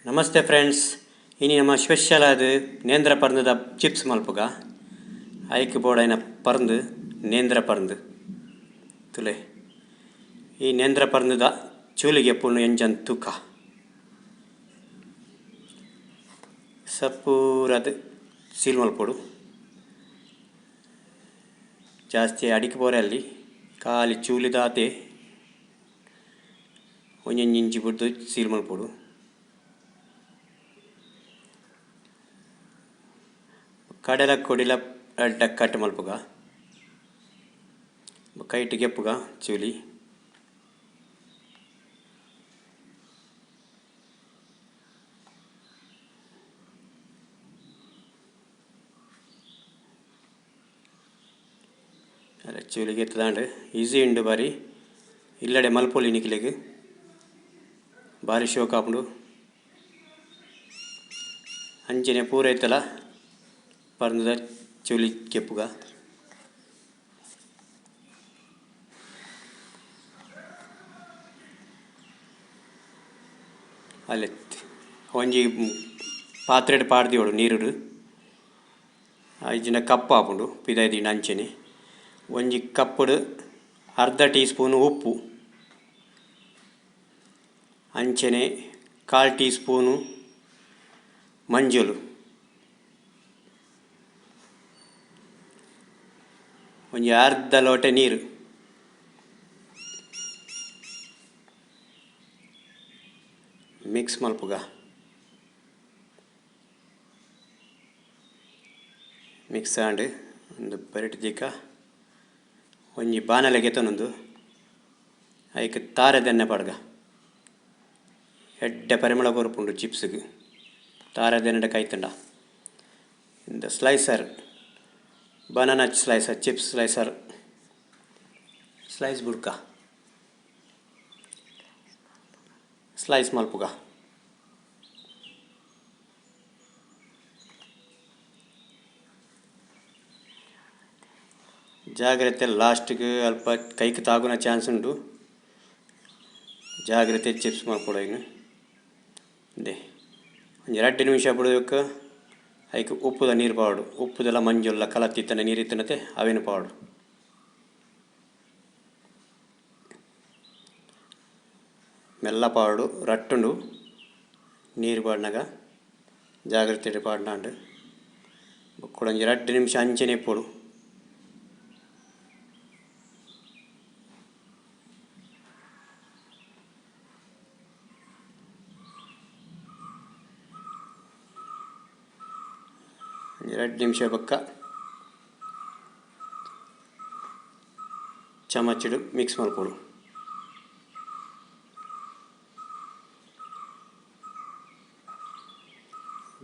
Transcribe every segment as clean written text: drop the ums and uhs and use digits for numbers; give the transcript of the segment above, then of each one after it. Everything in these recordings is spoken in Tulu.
ನಮಸ್ತೆ ಫ್ರೆಂಡ್ಸ್, ಇನಿ ನಮ್ಮ ಸ್ಪೆಷಲ್ ಆದ್ ನೇಂದ್ರ ಪರ್ಂದ್ದ ಚಿಪ್ಸ್ ಮಲ್ಪುಗ. ಐಕ್ ಬೋಡಾಯಿನ ಪರ್ಂದ್ ನೇಂದ್ರ ಪರ್ಂದ್ ತುಲೆ. ಈ ನೇಂದ್ರ ಪರ್ಂದ್ದ ಚೂಲಿಗೆ ಪುನು ಎಂಚನ್ ತೂಕ. ಸಪೂರದ್ ಸೀಲ್ ಮಲ್ಪೊಡು. ಜಾಸ್ತಿ ಅಡಿಕೆ ಪೋರೆ ಅಲ್ಲಿ ಖಾಲಿ ಚೂಲಿದಾತೆ ಒಂಜೊಂಜಿ ಇಂಚಿ ಬುಡ್ದು ಸೀಲ್ ಮಲ್ಪೊಡು. ಕಡಲ ಕೊಡಿಲ ರಡ್ಡ ಕಟ್ ಮಲ್ಪುಗ. ಕೈಟ್ ಗೆಪ್ಪುಗ ಚೂಲಿ. ಚೂಲಿ ಗೆತ್ತದಾಂಡ್ ಈಸಿ ಉಂಡು ಬಾರಿ. ಇಲ್ಲಡೆ ಮಲ್ಪೊಲಿ ನಿಕ್ಲೆಗ್ ಬಾರಿ ಶೋಕ್ ಆಪುಂಡು. ಅಂಚನೆ ಪೂರ ಇತ್ತಲ ಪರ್ಂದ್ದ ಚೂಲಿ ಕೆಪ್ಪುಗ. ಅಲೆತ್ ಒಂಜಿ ಪಾತ್ರೆಡ್ ಪಾಡ್ದಿವೊಡು ನೀರುಡು. ಐಜಿಂಡ ಕಪ್ಪು ಆಪುಂಡು ಪಿದಾಯಿ ದೀಂಡ ಅಂಚನೆ. ಒಂಜಿ ಕಪ್ಪುಡು ಅರ್ಧ ಟೀ ಸ್ಪೂನ್ ಉಪ್ಪು. ಅಂಚನೆ ಕಾಲ್ ಟೀ ಸ್ಪೂನು ಮಂಜೊಲು. ಒಂಜಿ ಅರ್ಧ ಲೋಟೆ ನೀರು. ಮಿಕ್ಸ್ ಮಲ್ಪುಗ. ಮಿಕ್ಸ್ ಆಂಡ್ ಒಂದು ಬರಿಟ್ ದೀಕ ಒಂಜಿ ಬಾಣಲೆ ಗೆತೊನೊಂದು ಐಕ್ ತಾರೆದೆಣ್ಣೆ ಪಾಡ್ಗ. ಎಡ್ಡೆ ಪರಿಮಳ ಕೊರ್ಪುಂಡು ಚಿಪ್ಸ್ಗ್ ತಾರೆದೆಣ್ಣೆ ಕೈತಂಡ. ಇಂದ slicer banana slicer chips slicer slice ಬುಡ್ಕ ಸ್ಲೈಸ್ ಮಲ್ಪುಗ. ಜಾಗ್ರತೆ ಲಾಸ್ಟ್ಗ್ ಅಲ್ಪ ಕೈಕ್ ತಾಗುನ ಚಾನ್ಸ್ ಉಂಡು. ಜಾಗ್ರತೆ ಚಿಪ್ಸ್ ಮಲ್ಪೊಡು ಐನ್. ಇಂದೆ ಒಂಜಿ ರಡ್ಡ್ ನಿಮಿಷ ಬುಡ್ದು ಐಕ್ ಉಪ್ಪುದ ನೀರು ಪಾವೊಡು. ಉಪ್ಪುದೆಲ್ಲ ಮಂಜೊಲ್ಲ ಕಲತ್ತಿತ್ತಂಡ ನೀರು ಇತ್ತಂಡತೆ ಅವೆನ್ ಪಾವೊಡು. ಮೆಲ್ಲ ಪಾವೊಡು ರಟ್ಟುಂಡು ನೀರು ಪಾಡ್ನಗ ಜಾಗ್ರತೆ ಪಾಡ್ನಾಂಡ್. ಬೊಕ್ಕ ಒಂಜಿ ರಡ್ಡ್ ನಿಮಿಷ ಅಂಚನೆ ಇಪ್ಪೊಡು. ರಡ್ಡ್ ನಿಮಿಷ ಬೊಕ್ಕ ಚಮಚಿಡ್ ಮಿಕ್ಸ್ ಮಲ್ಪೊಡು.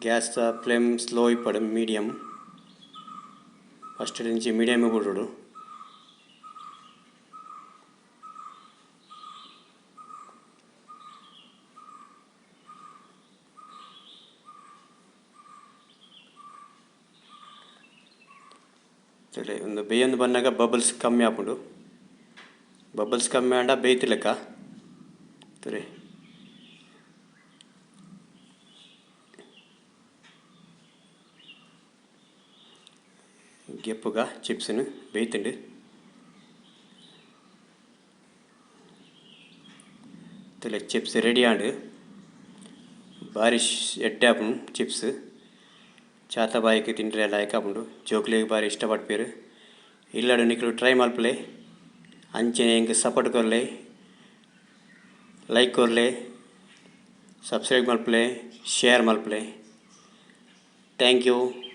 ಗ್ಯಾಸ್ ಫ್ಲೇಮ್ ಸ್ಲೋ ಇಪ್ಪೊಡು, ಮೀಡಿಯಂ. ಫಸ್ಟ್ ಇಂಚಿ ಮೀಡಿಯಂ ಬುಡೊಡು. ಒಂದು ಬೇಯೊಂದು ಬನ್ನಗ ಬಬಲ್ಸ್ ಕಮ್ಮಿ ಆಪುಂಡು. ಬಬಲ್ಸ್ ಕಮ್ಮಿ ಆಂಡ ಬೇಯ್ತಿಲೆಕ್ಕ ತುರೆ. ಗೆಪ್ಪುಗ ಚಿಪ್ಸ್ನು ಬೇಯ್ತುಂಡು. ತುಲೆ ಚಿಪ್ಸ್ ರೆಡಿ ಆಂಡ್. ಬಾರಿ ಎಡ್ಡೆ ಆಪುಂಡು ಚಿಪ್ಸ್. ಚಾತ ಬಾಯಿಗೆ ತಿಂಡ್ರೆ ಲಾಯ್ಕ್ ಆಪುಂಡು. ಜೋಕ್ಲೆಗ್ ಬಾರಿ ಇಷ್ಟ ಪಡ್ಪೆರ್. ಇಲ್ಲಡ್ ನಿಕುಲು ಟ್ರೈ ಮಲ್ಪುಲೆ. ಅಂಚನೆ ಎಂಕ್ ಸಪೋರ್ಟ್ ಕೊರ್ಲೆ, ಲೈಕ್ ಕೊರ್ಲೆ, ಸಬ್ಸ್ಕ್ರೈಬ್ ಮಲ್ಪುಲೆ, ಶೇರ್ ಮಲ್ಪುಲೆ. Thank you.